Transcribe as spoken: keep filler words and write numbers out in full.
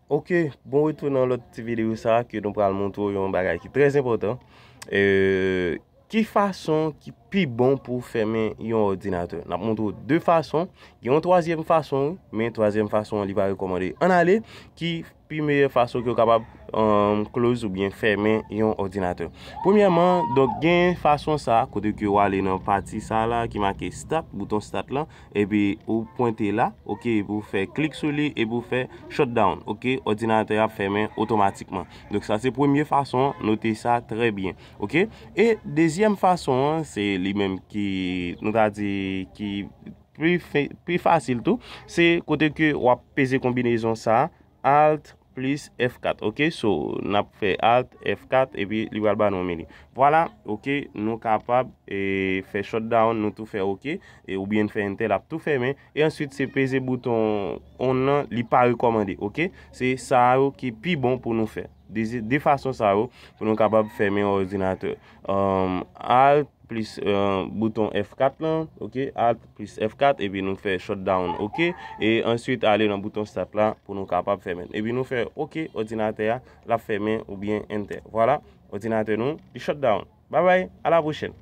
Ok, bon retou nan lòt ti videyo sa a ke nou pral montre w yon bagay ki trè enpòtan. Euh, ki fason ki pi bon pou w fèmen yon òdinatè? N ap montre w de fason. Gen yon twazyèm fason, wi, men twazyèm fason an li pa rekòmande. Ann ale, ki pi meyè fason ke w kapab um, close oubyen fèmen yon òdinatè? Premyèman, donk gen fason sa a, kote ke w ale nan pati sa a la ki make start, bouton start lan, epi ou pwente la, ok, epi ou fè klik sou li, epi ou fè shutdown, ok, òdinatè a ap fèmen otomatikman. Donk sa se premye fason an, note sa trè byen, ok. E dezyèm fason an, se li menm ki, nou ta di, ki pi, fe- pi fasil tou, se kote ke w ap peze konbinezon sa a, Alt plis F kat, ok. So n ap fè Alt F kat epi li pral ba nou meni. Vwala, ok, nou kapab e, fè shutdown, nou tou fè ok, e, oubyen n fè enter, l ap tou fèmen. E answit se peze bouton on nan, li pa rekòmande, ok. Se sa yo ki pi bon pou nou fè. De, de fason sa yo pou nou kapab fèmen yon òdinatè. Um, Alt plis euh, bouton F kat lan, ok, Alt plis F kat, epi nou fè shutdown, ok, e answit ale nan bouton start la pou nou kapab fèmen. Epi nou fè ok, òdinatè a l ap fèmen oubyen enter. Vwala, òdinatè nou li shutdown. Bye bye, a la pwochèn.